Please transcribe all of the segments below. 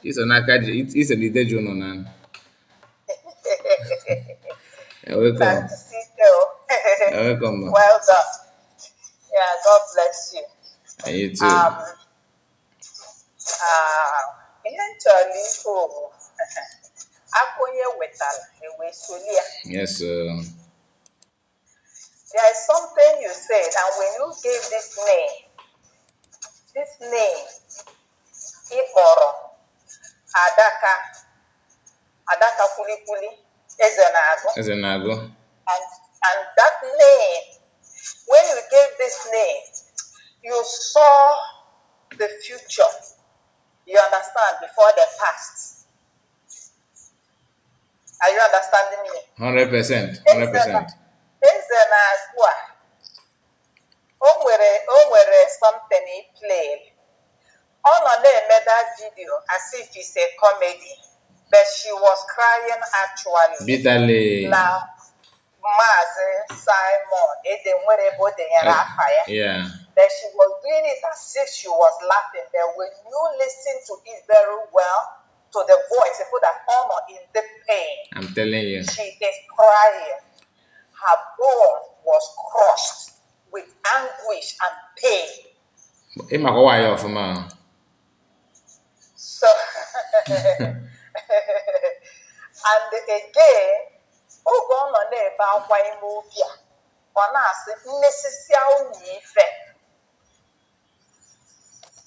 It's an academy. It's an idejo no nan. Glad Welcome. to see you. Welcome, ma. Well done. Yeah, God bless you. And you too. Um, eventually, home. Akonye wetala, ewe solia. Yes, There is something you said, and when you gave this name, Ikoro, Adaka, Adaka Kuli Kuli, Ezenago, as an ago. and that name, when you gave this name, you saw the future. You understand before the past. Are you understanding me? 100%. 100%. Ezenago, o nwere something he played. On made that video as if it's a comedy, but she was crying actually. Bitterly. Now, Mazi Simon, Uh, yeah. but she was doing it as if she was laughing. But when you listen to it very well, to the voice, you put that honor in the pain. I'm telling you. She is crying. Her bone was crushed with anguish and pain. Ima kwa wayo of ma. So, and again, oge ọ nọ na-ebe akwa ime obi a, ọ na-asị mmesisia unu ife.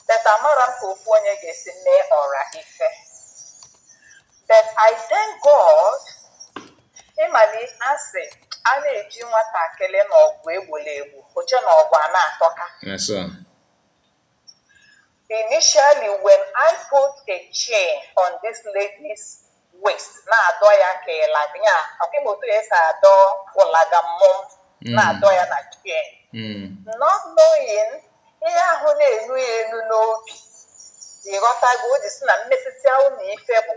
But amara m ka ofu onye ga-esi mee ọra ife. But I thank God, ịma na asị a na-eji nwatakịrị na ọgwụ egbula egbu, oche na ọgwụ a na-atọka. Yes, sir. Initially, when I put a chain on this lady's waist, na-adọ ya ka ịlagnya, ọkịmotu esi adọ ụlagamụ na-adọ ya na chain. Not knowing ihe ahụ na-enu ya enu n'obi, ịghọtago o ji si na mmesisi ahụ na ife bụ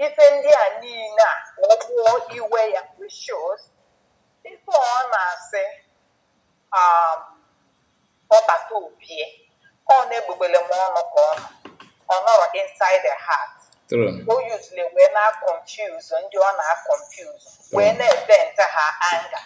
ife ndị a niile a ọ gbuo iwe ya, which shows ife ọ na-asị ọbata opie ọ na-egbugbele m ọnụ ka ọ nọrọ inside the heart. True. O usually wee na-confuse ndị ọ na-confuse wee na-event ha anger.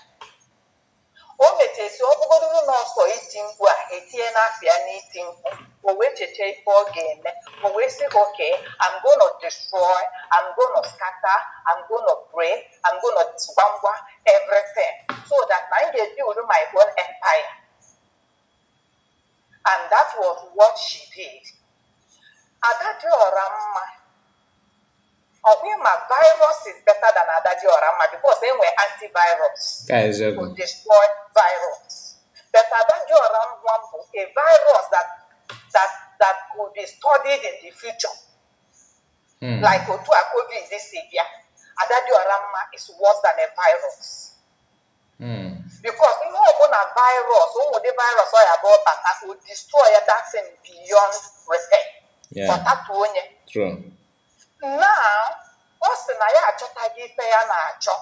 O mechesi ọ bụgodoro n'ọsọ iti mkpu a etinye n'afịa n'iti mkpu o wee cheche ife ọ ga-eme o wee sị okay, I'm gonna destroy, I'm gonna scatter, I'm gonna break, I'm gonna gbangwa everything so that I can build my own empire. And that was what she did. Adadi Oramma. My virus is better than Adadi Oramma because they were antivirus to destroy virus. But Adadi Oramma was a virus that could be studied in the future. Like Otua COVID this year. Adadi Oramma is worse than a virus. Because you know about a virus, the virus or about that will destroy that thing beyond repair. Yeah. True. Now, what's the Naya Chotagi Fayanacho?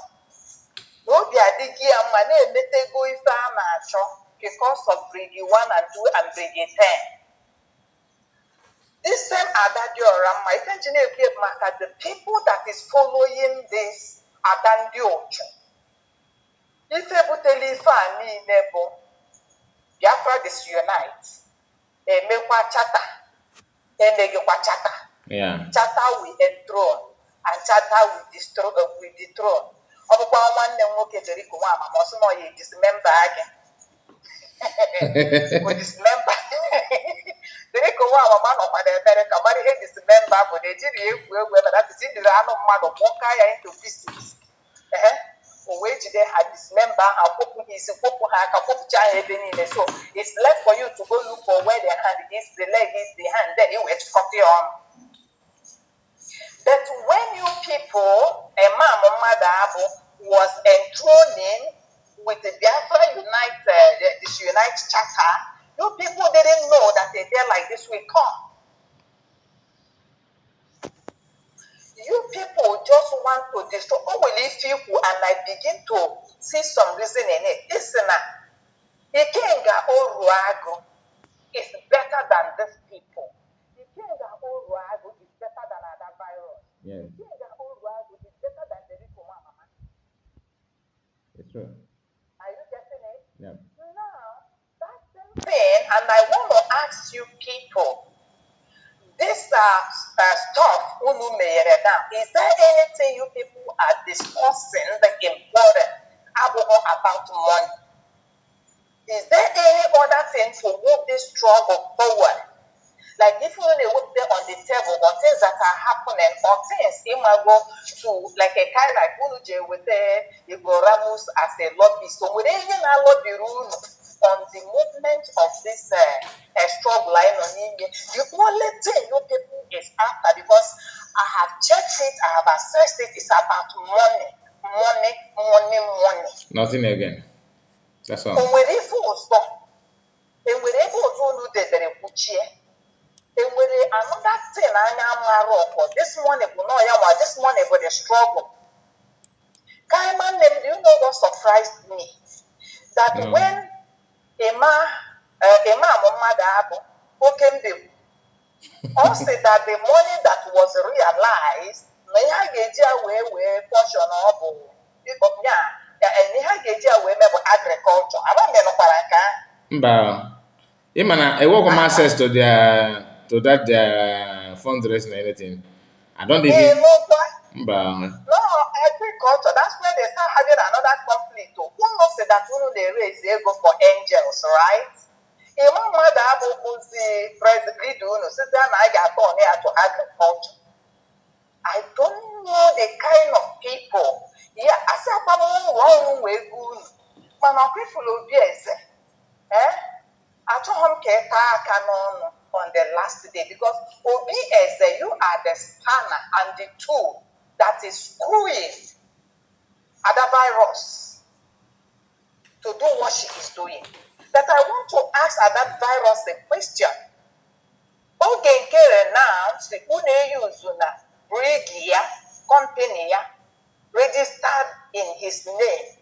No, be a digi and my name Metego Ifanacho because of Brigade 1 and 2 and Brigade 10. This same Adadio Rama, I think you gave Maka the people that is following this Adandiocho. If you put a leaf and nebo, Biafra disunite, a mekwa chata, a megwa chata. Yeah. Chata will enthrone, and chata will dethrone. Ọbụkwa nwanne m nwoke jere iku nwa amama ọsọ na ọya dismember again. O dismember. Jere iku nwa amama nọkwa n'ebere ka mara ihe dismember bụ na ejiri egwu ebe that is idiri anụ mmadụ kpọka ya into pieces. O wee jide ha dismember ha kwụpụ ha isi kwụpụ ha aka kwụpụcha ha ebe niile. So it's left for you to go look for where the hand is, the leg is, the hand, then you wait cut it on. But when you people, Imam Madabu was enthroning with the Biafra this Unite Charter, you people didn't know that a day like this will come. You people just want to destroy. Who will leave people? And I begin to see some reason in it. Listen, Ikenga Oruago is better than these people. Ikenga Oruago is better than Adam Yes. Better than the rich woman, mama. It's true. Are you getting it? Yeah. Now, that's the thing, and I want to ask you people, this stuff, is there anything you people are discussing the important about money? Is there any other thing to move this struggle forward? Like if you only put them on the table or things that are happening or things it might go to like a guy like Unuje with the Igoramus as a lobbyist. So we even lobby rule on the movement of this struggle line on India. The only thing you people is after, because I have checked it, I have assessed it, it's about money. Money, money, money. Nothing again. That's all. And with it full stop. And with it full to do enwere another thing anya mara ọkọ this morning bụ nọ ya nwa this morning bụ the struggle. Kaiman name, do you know what surprised me? That when Imam mmadụ abụ oke mbewu ọ sị that the money that was realized na ihe a ga-eji wee portion ọ bụ ya ihe a ga-eji wee mee bụ agriculture. Amamenụkwara nke ahụ. Mba, ịma na enweghị m access to that their fundraising and anything. I don't even. No, agriculture. That's where they start having another conflict. Who knows that they raise ego for angels, right? The president to agriculture. I don't know the kind of people. Yeah, I said, wrong way good. Man, people will be on the last day, because OBS, you are the spanner and the tool that is screwing other virus to do what she is doing. That I want to ask that virus a question. Okay, now, the use brig company registered in his name.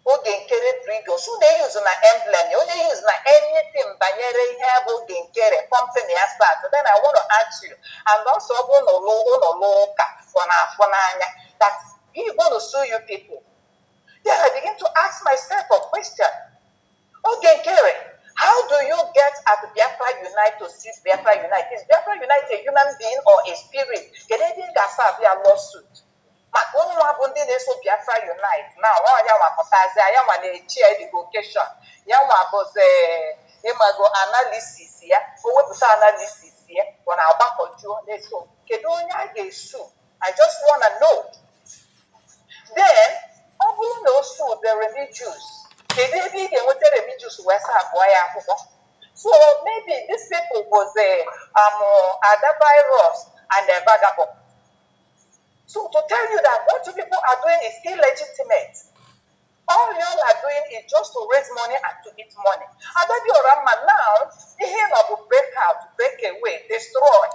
Oge nkere previous they use na emblem they use na anything banyere ihe bụ oge nkere company ya start. Then I want to ask you, and also ụlọ ụka ọ na-afọ n'anya that he going to sue you people. Then I begin to ask myself a question. Oge nkere, how do you get at Biafra Unite to see Biafra Unite? Is Biafra Unite a human being or a spirit? Canadian Gasa be a lawsuit. Maka ụmụ bụ ndị na-eso Biafra Unite na ya nwa pụtazi ya nwa na-echi education ya nwa bụzi ịmago analysis ya o wepụta analysis ya ọ na-agbakọjuo na-eso kedu onye a ga-esu? I just want to know. Then ọ bụrụ na o su the religious, kedu ebe ị ga-enweta religious wee sa abụọ ya akwụkwọ? So maybe these people was ada virus and a vagabond. So to tell you that what you people are doing is illegitimate. All you are doing is just to raise money and to eat money. And then you're now, the hell of break out, break away, destroy.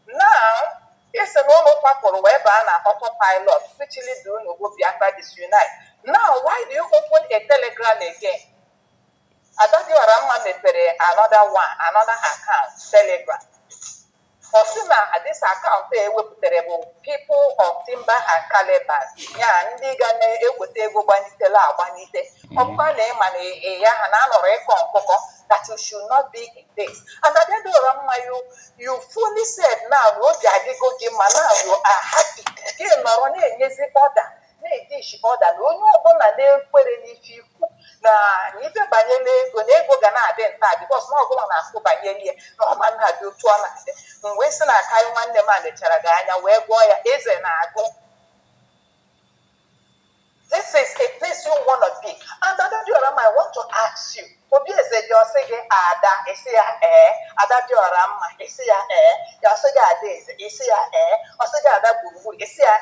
Now, it's a normal for web and autopilot, which is doing will be after this unite. Now, why do you open a telegram again? And then you're another one, another account, telegram. This account people of timber and calibers. Yeah, and they gonna ego banitela banite. That you should not be in this. And at the end of you fully said now, now you are happy. Order. Order. Na ife banyere ego na ego ga na-adị nta because na ọbụla na-asụ banyere na ọma nna dị otu ọ na-adị mgbe si na aka nwanne m alechara gị anya wee gụọ ya eze na-agụ. This is a place you want to be. And I want to ask you, obi eze dị ọsị gị ada esi ya ada dị ọra mma esi ya ya ọsị gị ada eze esi ya ọsị gị ada gburugburu esi ya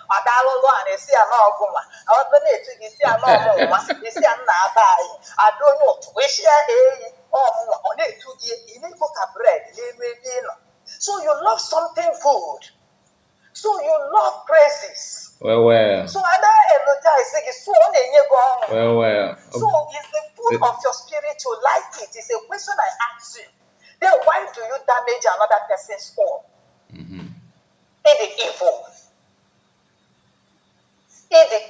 ada alụlụ a na-esi ya n'ọgụnwa ọdụ na-etu gị esi ya n'ọmụnwa esi ya nna aba anyị ada onye otu esi ya eyi ọmụnwa ọ na-etu gị ịna-ego ka bred n'elu ebe ị nọ. So you love something good. So you love praises. Well. So I energize it. So on well. So it's the food of your spirit. You like it. It's a question I ask you. Then why do you damage another person's home? In the evil.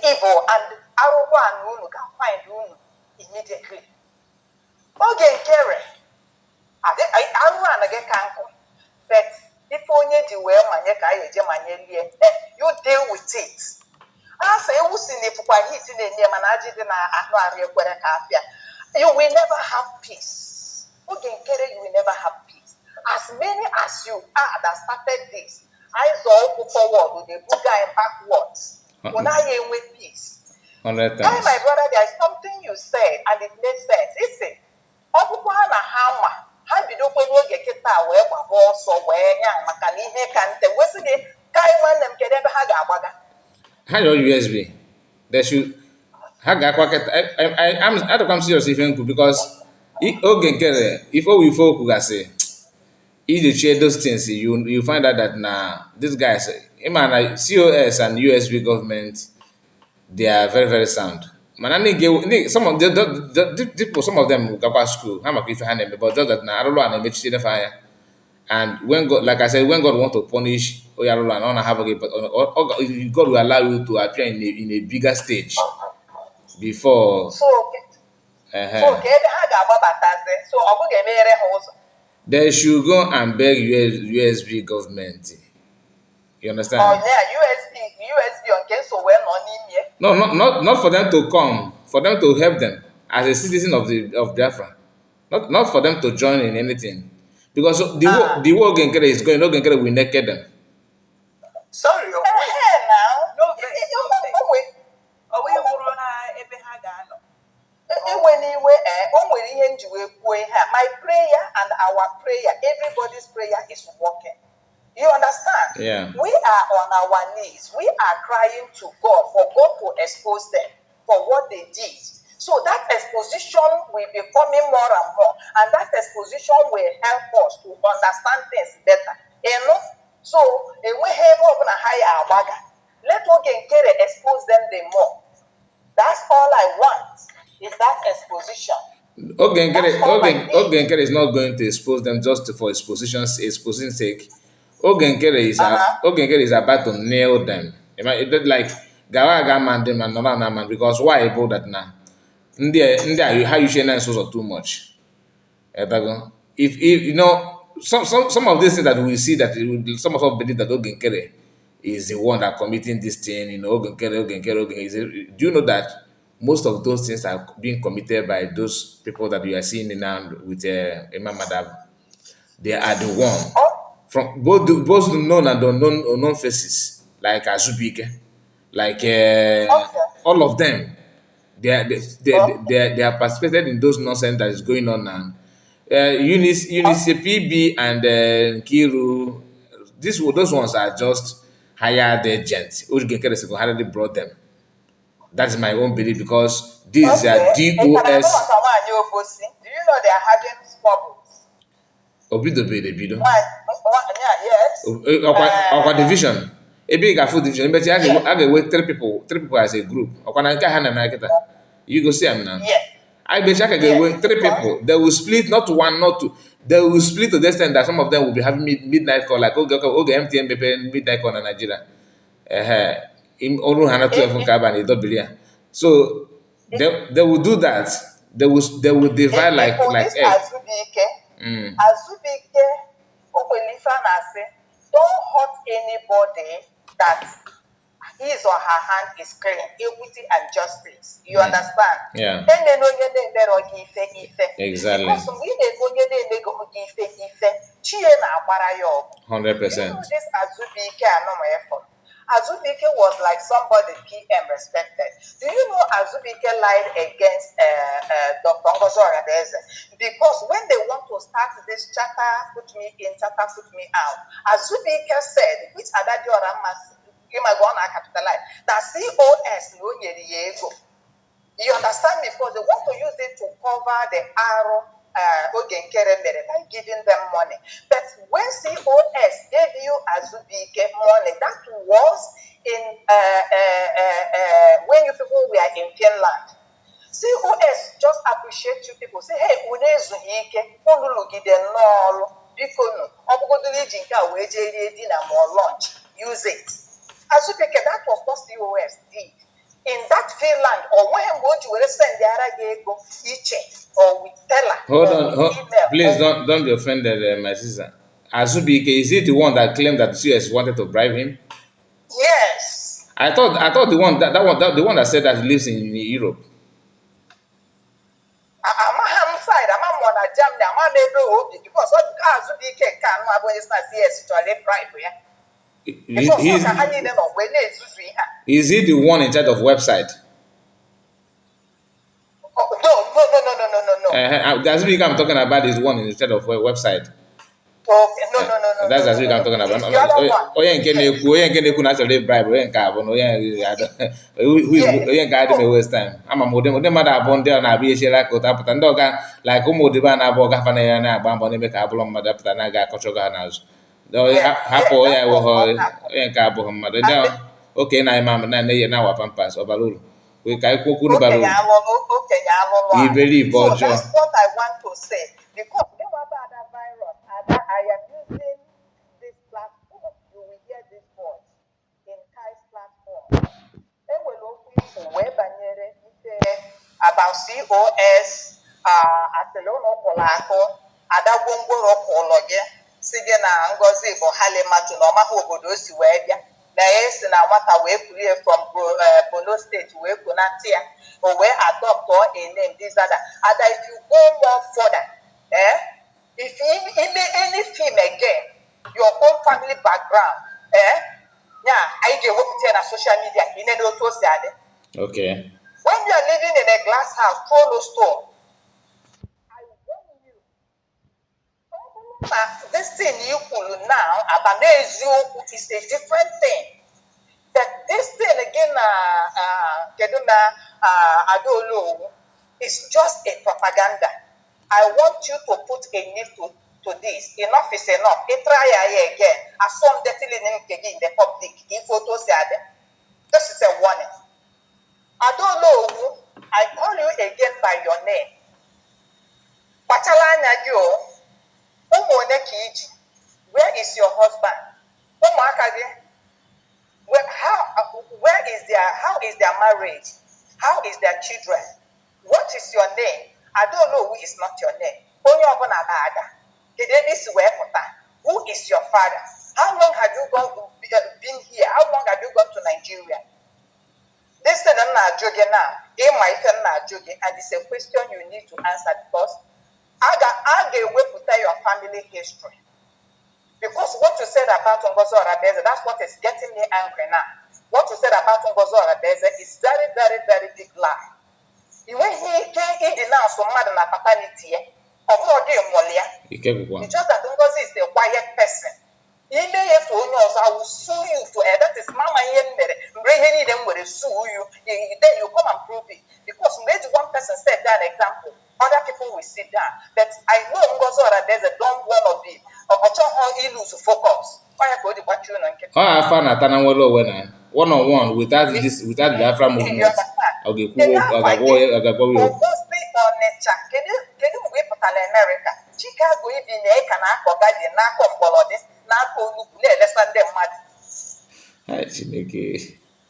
evil and Aruwan can find you immediately. Okay, Kere. Aruwan again can't. But if only the way you deal with it. I say, who's in the Pukwahit in the Manajina, you will never have peace. Okay, you will never have peace. As many as you are that started this, eyes all forward with the Buddha and backwards. When I am with peace. My brother, there is something you said and it makes sense. It's it. How did you get it out where boss or where Makani can the Western Kaiwan and Kedeba Hagawaga? How your USB? They should Haga I'm I don't come serious even because if all we folk say if you share those things, you find out that these guys, man, COS and USB government, they are very very sound. Man, I need some of the people, some of them go to school. I'm not if hand them, but just that I don't know and they make fire. And when God, like I said, when God want to punish Oyarolo and honor have but God will allow you to appear in a bigger stage before. So they should go and beg USB government. You understand? Oh yeah, USB okay, so when on No, not for them to come, for them to help them as a citizen of Biafra. Not for them to join in anything. Because the war Genkere is going, no Genkere will naked them. Sorry, now. No, my prayer and our prayer, everybody's prayer is working. You understand? Yeah. We are on our knees. We are crying to God for God to expose them for what they did. So that exposition will be coming more and more. And that exposition will help us to understand things better. You know? So, we have a higher waga. Let Ogenkere expose them the more. That's all I want, is that exposition. Ogenkere is not going to expose them just for exposition's sake. Ogenkere is about to nail them. Like Gawaga man them and another man because why about that now? How you share so too much. If you know some of these things that we see that some of us believe that Ogenkere is the one that committing this thing, Ogenkere. Do you know that most of those things are being committed by those people that you are seeing now with Imam Madab? They are the one from both known and unknown faces, like Azubike, like all of them. They are participated in those nonsense that is going on now. Eunice PB and Kiru, those ones are just hired agents. Urgekere hardly brought them. That is my own belief because these are DOS. Do you know they are having squabbles? Obido. Yes. Division. A big food division. But I can wait three people as a group. You go see them now. Yes. I bet I can get away three people. They will split, not one, not two. They will split to the extent that some of them will be having midnight call, like MTN midnight call in Nigeria. So they will do that. They will divide like egg. Azubike, don't hurt anybody that his or her hand is clean, equity and justice. You understand? Yeah. Exactly. Because we 100%. This Azubike was like somebody PM respected. Do you know Azubike lied against Dr. Ngozo Oradeze? Because when they want to start this charter, put me in, charter, put me out, Azubike said, which Adadio Ramas capitalize that COS no yego. You understand me? Because they want to use it to cover the arrow by giving them money. But when COS gave you Azubike money, that was in when you people were in Finland. COS just appreciate you people. Say, hey, Unanswered, lunch. Use it. Azubike, that was what COS did. in that Finland, or when you will send the Aragego each or with teller. Hold on, please don't be offended, my sister. Azubike, is he the one that claimed that the US wanted to bribe him? Yes. I thought the one the one that said that he lives in Europe. I'm side. I'm on a jam. I'm on a because what Azubike can have when it's not CS to a bribe. Is he the one in charge of website? Oh, no. That's what I'm talking about. Is one in charge of website. Okay, no. That's what I'm talking about. The other one. Oye nke naturally bribe. Oye nke abụ. Oye nke adị me waste time. Ama m ụdị mmadụ abụọ ndị ọ na-abịa echiela ka ụta pụta ndị ọga like ụmụ odibo a na-abụ ọga fana ya na-agba mbọ n'ime ka abụrụ mmadụ apụta na-aga akọchọga ha n'azụ. Hapụ onye enweghị nke abụghị mmadụ. Ndị okenye na-eme ama na-enye na-awa pampas ọbara uru. Ka anyị kwokwu n'ụbara uru. Iberibe ọjọọ. That's what I want to say. Because I am using this platform. You will hear this voice in Kai's platform. About COS, Aselono Polako, Adagongoro Pologe, Sigena Ngozi, Bohalematu, Nomaho Bodosi Webia, Naes and Awata Web from Bono State, where Kunatia, or where adopt or a name, this other. And if you go more further, if you any film again, your own family background, yeah, I get what on social media, in a little sad. Okay. When you are living in a glass house, polo store, I warn you, this thing you pull now, Abanez you is a different thing. That this thing again, Adolo, is just a propaganda. I want you to put a name to this. Enough is enough. Try again. As some definitely in the public, in photos, this is a warning. I don't know. I call you again by your name. Where is your husband? How is their marriage? How is their children? What is your name? I don't know who is not your name. Who is your father? How long have you been here? How long have you gone to Nigeria? This thing I'm not joking now. And it's a question you need to answer because I get away to tell your family history. Because what you said about Ngozo Rabeze, that's what is getting me angry now. What you said about Ngozo Rabeze is very, very, very big lie. When he denounced some mother and paternity, it's just that Ngozi is a quiet person. He may have to I will sue you to that is Mama Yen them will sue you. Then you come and prove it. Because maybe one person set that example, other people will sit down. But I know Ngozo Rabeze don't want to be Ocha how he lose focus. I found a one-on-one without the Biafra movement. Okay, cool. I go. America. Chicago even can akọgadi n'aka mgbọlọdị n'aka onugbu na-elesa ndị mmadụ.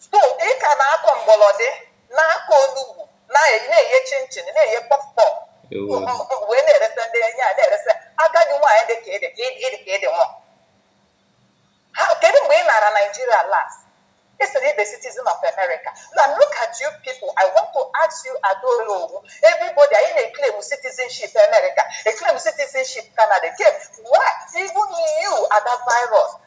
So ị ka na-akọ mgbọlọdị n'aka onugbu na-enye chinchin na-enye pọpọp wee na-eresa ndị enyi a na-eresa agadi nwaanyị dị ka ịdị nwa. Kedu mgbe ị nara Nigeria last? It's a citizen of America. Now look at you people. I want to ask you, Adolo, everybody in a claim citizenship America, a claim citizenship Canada. Why? Even you are that virus.